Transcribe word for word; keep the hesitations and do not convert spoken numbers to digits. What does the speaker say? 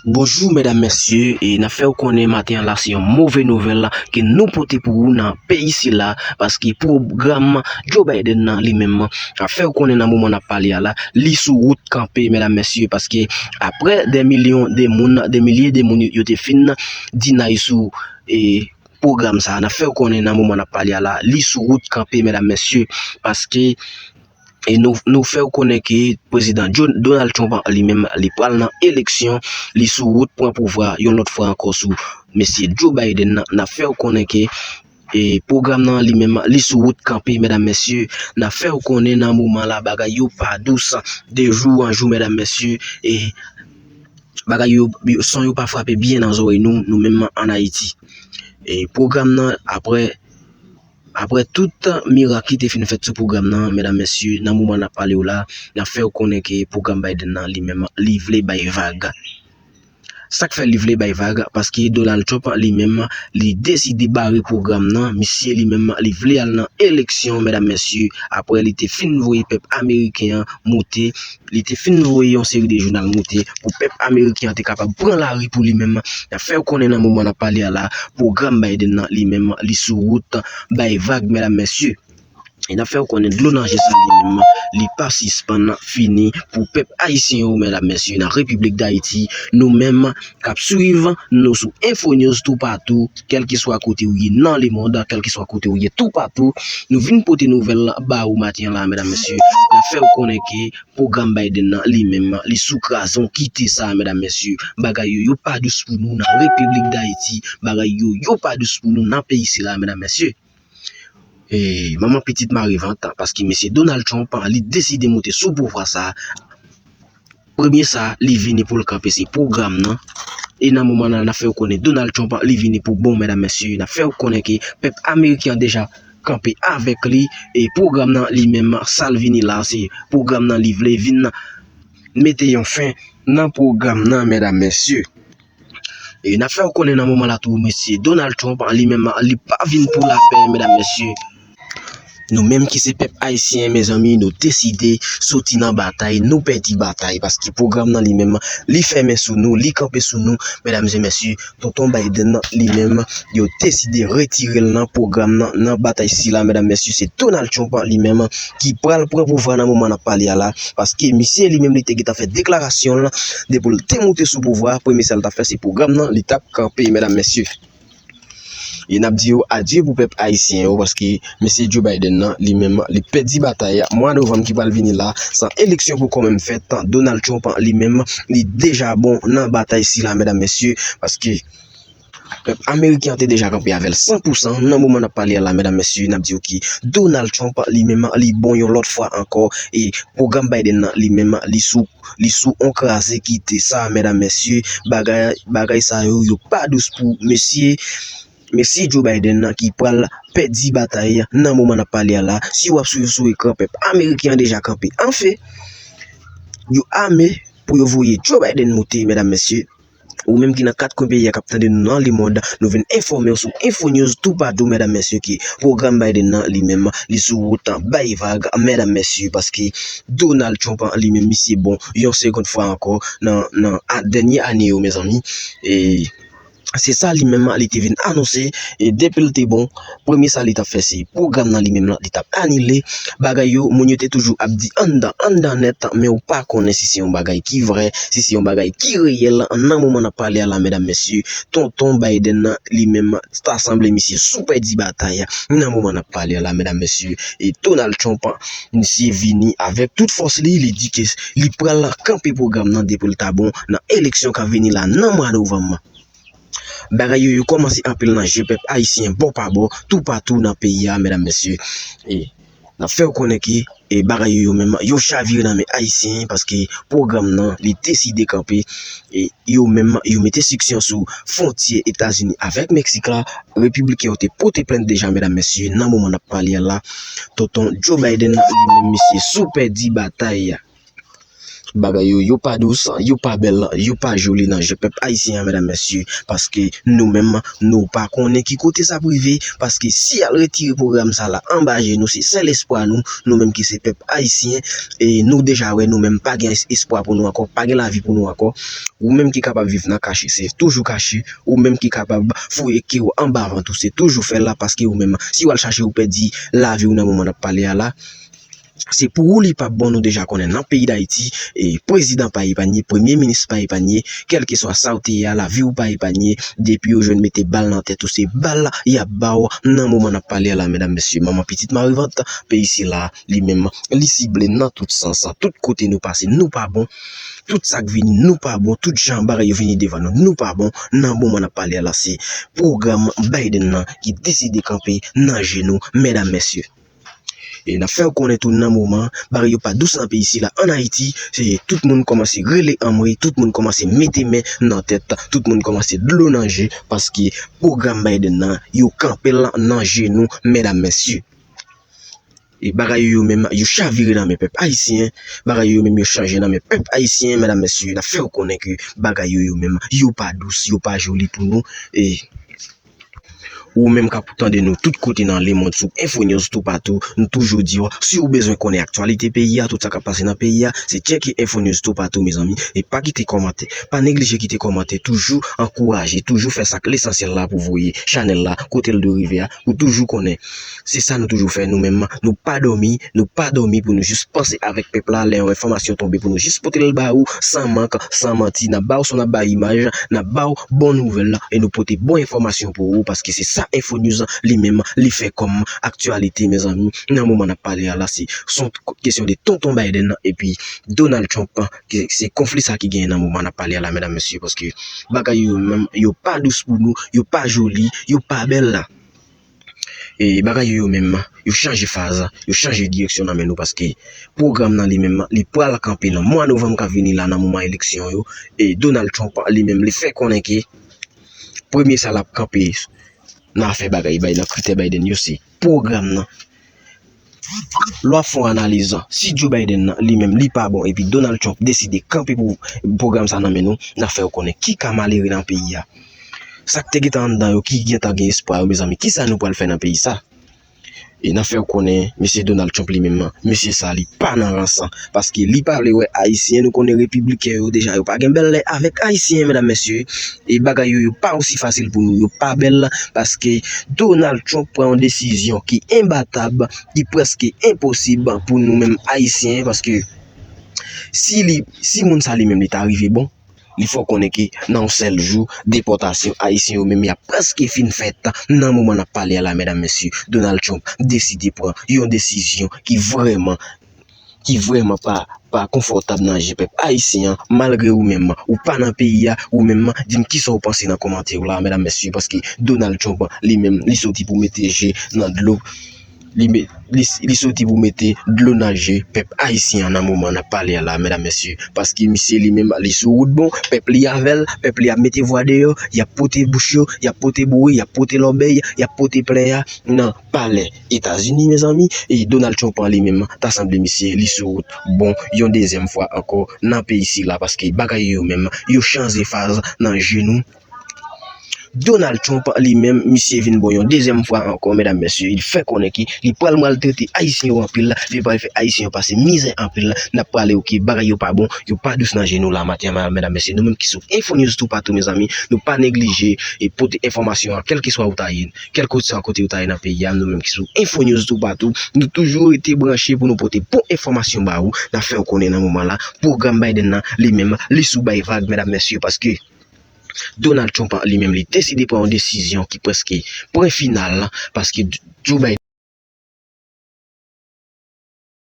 Bonjou medam mesye, e n ap fè w konnen maten an la se yon move nouvèl ke nou pote pou ou nan peyi sila, paske pwogram Joe Biden nan li menm, n ap fè w konnen nan moman n ap pale a la, li sou wout kanpe medam mesye, paske apre de milyon de moun, de milye de moun yo te fin dinay sou e pwogram sa a, n ap fè w konnen nan moman n ap pale a la, li sou wout kanpe medam mesye, paske e nou, nou fè w konnen ke prezidan Donald Trump li menm li pral nan eleksyon, li sou wout pran pouvwa yon lòt fwa ankò sou mesye Joe Biden nan. N ap fè w konnen ke e pwogram nan li menm li sou wout kanpe medam mesye. N ap fè w konnen nan moman la bagay yo pa dous de jou an jou medam mesye, e bagay yo, son yo pa frape byen nan zòrèy nou, nou menm an Ayiti. E pwogram nan apre Apre tout mirak ki te fin fèt sou pwogram nan, medam mesye, nan moman n ap pale w la, n ap fè w konnen ke pwogram Biden nan li menm li vle bay vag. Sa k fè li vle bay vag, paske Donald Trump li menm li deside bare pwogram nan, misye li menm li vle al nan eleksyon medam mesye, apre li te fin voye pèp ameriken an moute, li te fin voye yon seri de jounal moute pou pèp ameriken an te kapab pran lari pou li menm. N ap fè w konnen nan moman n ap pale a la, pwogram Biden nan li menm li sou wout bay vag medam mesye. E n ap fè w konnen dlo nan je sa li menm li pa sispann fini pou pèp ayisyen yo medam mesye, nan Repiblik Dayiti, nou menm k ap swiv nou sou Info News toupatou, kèlkeswa kote ou ye nan lemonn, kèlkeswa kote ou ye toupatou, nou vin pote nouvèl ba ou maten an la medam mesye. N ap fè w konnen ke pwogram Biden nan li menm li sou kraze yon kite sa medam mesye. Bagay yo yo pa dous pou nou nan Repiblik Dayiti, bagay yo yo pa dous pou nou nan peyi sila medam mesye. E manman pitit mare vant, paske mesye Donald Trump li deside moute sou pouvwa sa. Premye sa li vini pou l kanpe se pwogram nan. E nan moman nan n ap fè w konnen Donald Trump li vini pou bon medam mesye. N ap fè w konnen ke pèp ameriken an deja kanpe avèk li. E pwogram nan li menm sa l vini la se pwogram nan li vle vin mete yon fen nan pwogram nan medam mesye. E n ap fè w konnen nan moman la tou mesye Donald Trump li menm li pa vin pou lapè medam mesye. Nou menm ki se pèp ayisyen mezanmi, nou deside soti nan batay, nou pèdi batay paske pwogram nan li menm li fèmen sou nou, li kanpe sou nou medam e mesye. Tonton Biden li menm yo deside retire l nan pwogram nan, nan batay sila medam mesye. Se Donald Trump li menm ki pral pran pouvwa nan moman n ap pale a la, paske misye li menm li te gentan fè deklarasyon l depi l te moute sou pouvwa, premye sa l t ap fè se pwogram nan li t ap kanpe medam mesye. E n ap di yo adye pou pèp ayisyen yo paske mesye Joe Biden nan li menm li pèdi batay mwa novanm ki pral vini la, san eleksyon poko menm fèt. Donald Trump li menm li deja bon nan batay sila medam mesye, paske pèp ameriken an te deja kanpe avè l san pou san. Nan moman n ap pale a la medam mesye, n ap di yo ki Donald Trump li menm li bon yon lòt fwa ankò. E pwogram Biden nan li menm li sou li sou on kraze kite sa medam mesye. Bagay bagay sa yo yo pa dous pou mesye mesye Joe Biden nan ki pral pèdi batay nan moman n ap pale a la. Si w ap swiv sou ekran, pèp ameriken an deja kanpe anfen, yo ame pou yo voye Joe Biden moute medam mesye. Ou menm ki nan kat kwen peyi a k ap tande nou nan lemonn, nou vin enfòme w sou Info News toupatou medam mesye, ke pwogram Biden nan li menm li sou wout bay vag medam mesye, paske Donald Trump li menm misye bon yon segond fwa ankò nan nan dènye ane yo mezanmi. E se sa li menm li te vin anonse. E depi l te bon, premye sa li t ap fè se pwogram nan li menm li t ap anile. Bagay yo moun yo te toujou ap di anndan anndan nèt, men ou pa konnen si se yon bagay ki vrè, si se yon bagay ki reyèl. Nan moman n ap pale a la medam mesye, tonton Biden nan li menm ta sanble misye sou pèdi batay nan moman n ap pale a la medam mesye. E Donald Trump misye vini avèk tout fòs li, li di ke li pral kanpe pwogram nan depi l ta bon nan eleksyon k ap vini la nan mwa novanm. Bagay yo yo kòmanse anpil nan je pèp ayisyen bò pa bò toupatou nan peyi a medam mesye. E n ap fè w konnen ke e bagay yo yo menm yo chavire nan men ayisyen paske pwogram nan li deside kanpe. E yo menm yo mete sanksyon sou fwontyè Etazini avèk Meksik la. Repibliken yo te pote plent deja medam mesye, nan moman n ap pale a la tonton Joe Biden li menm misye sou pèdi batay. Bagay yo, yo pa dous, yo pa bèl, yo pa joli nan je pèp ayisyen an, medam, mesye, paske nou menm, nou pa konnen ki kote sa ap rive, paske si y al retire pwogram sa la anba je nou, se sèl espwa nou, nou menm ki se pèp ayisyen, e nou deja wè nou menm pa gen es-, espwa pou nou ankò, pa gen lavi pou nou ankò. Ou menm ki kapab viv nan kache, se toujou kache, ou menm ki kapab fouye ke w anba vant ou, se toujou fè l la, paske ou menm, si w al chache ou pèdi lavi w nan moman n ap pale a la, se pou ou li p ap bon, nou deja konnen nan peyi Dayiti, e prezidan pa epanye, premye minis pa epanye, kèlkeswa sa w te ye a, lavi w pa epanye, depi yo jwenn mete bal nan tèt ou, se bal y ap ba w nan moman n ap pale a la, medam, mesye, manman pitit marivant, peyi sila, li menm, li sible nan tout sans, tout kote nou pase, nou pa bon, tout sa k vini, nou pa bon, tout jan bagay yo vini devan nou, nou pa bon, nan moman n ap pale a la, se pwogram Biden nan ki deside kanpe nan je nou, medam, mesye. E n ap fè w konnen tou nan moman, bagay yo pa dous nan peyi sila. Ann Ayiti, se tout moun kòmanse rele anmwe, tout moun kòmanse mete men nan tèt, tout moun kòmanse dlo nan je, paske pwogram Biden nan, yo kanpe l nan je nou, medam, mesye. E bagay yo, yo menm, yo chavire nan men pèp ayisyen, bagay yo, yo menm, yo chanje nan men pèp ayisyen, medam, mesye, n ap fè w konnen ke bagay yo, yo menm, yo pa dous, yo pa joli pou nou. E Ou menm k ap tande nou tout kote nan lemonn sou Info News toupatou, nou toujou di w, si w bezwen konnen aktyalite peyi a, tout sa k ap pase nan peyi a, se tcheke Info News toupatou, mezanmi, e pa kite kòmantè. Pa neglije kite kòmantè, toujou ankouraje, toujou fè sa k lesansyèl la pou voye chanèl la kote l dwe rive a, pou toujou konnen. Se sa nou toujou fè, nou menm, nou pa dòmi, nou pa dòmi pou nou jis panse avèk pèp la, lè yon enfòmasyon tonbe pou nou jis pote l ba ou, san mank, san manti, n ap ba w son, n ap ba w imaj, n ap ba w bon nouvèl la, e nou pote bon enfòmasyon pou ou, paske se sa Info News li menm, li fè kòm aktyalite, mezanmi, nan moman n ap pale a la, se, se yon kesyon de tonton Biden epi Donald Trump, ke se konfli sa ki genyen nan moman n ap pale a la, medam, mesye, paske bagay yo menm, yo pa dous pou nou, yo pa joli, yo pa bèl la. E bagay yo, yo menm, yo chanje faz, yo chanje direksyon nan men nou, paske pwogram nan li menm, li pral kanpe nan mwa novanm k ap vini la, nan moman eleksyon yo. E Donald Trump li menm, li fè konnen ke premye sa l ap kanpe nan afè bagay Biden, nan kritè Biden yo, se pwogram nan. Lè w ap fè yon analiz, si Joe Biden nan, li menm, li pa bon, epi Donald Trump deside kanpe pou pwogram sa nan men nou, n ap fè w konnen ki ka malere nan peyi a. Sa k te gentan anndan yo, ki gentan gen espwa yo, mezanmi, kisa nou pral fè nan peyi sa? E n ap fè w konnen, mesye Donald Trump li menm, mesye sa, li pa nan rans, paske li pa vle wè Ayisyen, nou konnen repibliken yo deja, yo pa gen bèl lè avèk Ayisyen, medam, mesye. E bagay yo, yo pa osi fasil pou nou, yo pa bèl, paske Donald Trump pran yon desizyon ki enbatab, ki prèske enposib pou nou menm Ayisyen, paske si li, si moun sa li menm li ta rive bon, li fè w konnen ke nan yon sèl jou, depòtasyon Ayisyen yo menm y ap prèske fin fèt nan moman n ap pale a la, medam, mesye. Donald Trump deside pran yon desizyon ki vrèman, ki vrèman pa, pa konfòtab nan je pèp ayisyen an, malgre ou menm, ou pa nan peyi a, ou menm, di m kisa w panse nan kòmantè w la, medam, mesye, paske Donald Trump, li menm, li soti pou mete je nan dlo. Li, me- li, li soti pou mete dlo nan je pèp ayisyen an nan moman n ap pale a la, medam, mesye. Paske misye li menm, li sou wout bon, pèp li avè l, pèp li ap mete vwa deyò, y ap pote bouch yo, y ap pote boure, y ap pote lòbèy, y ap pote plè a nan palè Etazini, mezanmi. E Donald Trump an li menm, ta sanble misye, li sou wout bon, yon dezyèm fwa ankò, nan peyi sila, paske bagay yo menm, yo chanje faz nan je nou. Donald Trump li menm, misye vin bon yon dezyèm fwa ankò, medam, mesye, li fè konnen ke li pral maltrete Ayisyen yo anpil, li pral fè Ayisyen yo pase mizè anpil. N ap pale w ke bagay yo pa bon, yo pa dous nan je nou la maten an, medam, mesye. Nou menm ki sou Info News toupatou, mezanmi, nou pa neglije e pote enfòmasyon an, kèlkeswa ou ta ye, kèlkeswa kote ou ta ye nan peyi a, nou menm ki sou Info News toupatou, nou toujou rete branche pou nou pote bon enfòmasyon ba ou. N ap fè w konnen nan moman la, pwogram Biden nan, li menm, li sou bay vag, medam, mesye, paske Donald Trump li menm, li deside pran yon desizyon ki prèske pwen final, paske Joe Biden